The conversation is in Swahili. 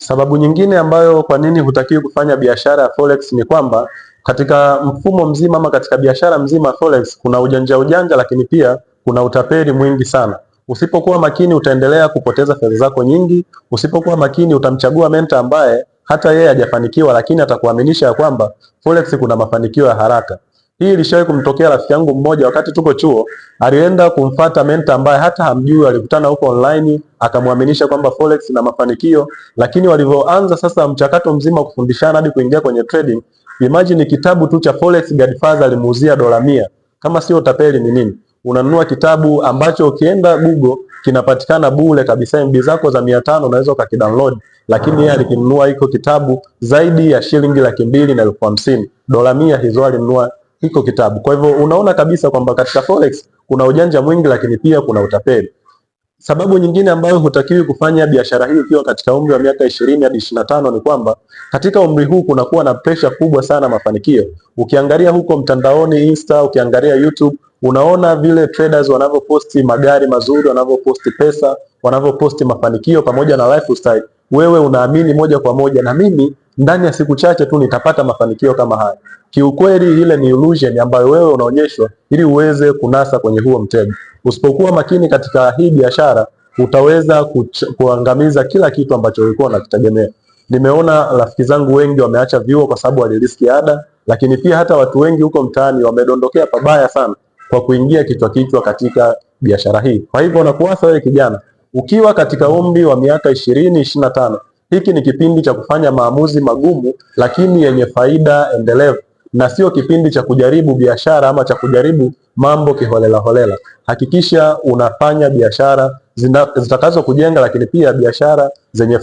Sababu nyingine ambayo kwa nini hutakiwi kufanya biashara ya forex ni kwamba katika mfumo mzima ama katika biashara mzima forex kuna ujanja ujanja, lakini pia kuna utapeli mwingi sana. Usipokuwa makini utaendelea kupoteza fedha zako nyingi. Usipokuwa makini utamchagua mentor ambaye hata yeye hajafanikiwa, lakini atakuaminisha ya kwamba forex kuna mafanikio ya haraka. Hii ilishawahi kumtokea rafiki yangu mmoja wakati tuko chuo, alienda kumfata mentor ambaye hata hamjui, alikutana huko online, akamwaminisha kwamba forex na mafanikio, lakini walivyoanza sasa mchakato mzima wa kufundishana hadi kuingia kwenye trading, imagine kitabu tu cha Forex Godfather alimuuzia dola 100. Kama sio utapeli ni nini? Unanunua kitabu ambacho ukienda Google kinapatikana bure kabisa, MB zako za 500 unaweza ukakidownload, lakini yeye alikinunua hiko kitabu zaidi ya shilingi 250,000, dola 100 hizo alinunua hiko kitabu. Kwa hivyo unaona kabisa kwamba katika forex kuna ujanja mwingi, lakini pia kuna utapeli. Sababu nyingine ambayo hutakiwi kufanya biashara hii ukiwa katika umri wa miaka 20 hadi 25 ni kwamba katika umri huu kunakuwa na pressure kubwa sana mafanikio. Ukiangalia huko mtandaoni Insta, ukiangalia YouTube, unaona vile traders wanavyoposti magari mazuri, wanavyoposti pesa, wanavyoposti mafanikio pamoja na lifestyle. Wewe unaamini moja kwa moja, na mimi ndani ya siku chache tu nitapata mafanikio kama haya. Kiukweli ile ni illusion ambayo wewe unaonyeshwa ili uweze kunasa kwenye huo mtego. Usipokuwa makini katika hii biashara utaweza kuangamiza kila kitu ambacho ulikuwa unakitegemea. Nimeona rafiki zangu wengi wameacha vyuo kwa sababu waliriski ada, lakini pia hata watu wengi huko mtaani wamedondokea pabaya sana kwa kuingia kichwa kichwa katika biashara hii. Kwa hivyo nakuasa wewe kijana, ukiwa katika umri wa miaka 20, 25, hiki ni kipindi cha kufanya maamuzi magumu lakini yenye faida endelevu na sio kipindi cha kujaribu biashara ama cha kujaribu mambo kiholela holela. Hakikisha unafanya biashara zitakazo kujenga, lakini pia biashara zenye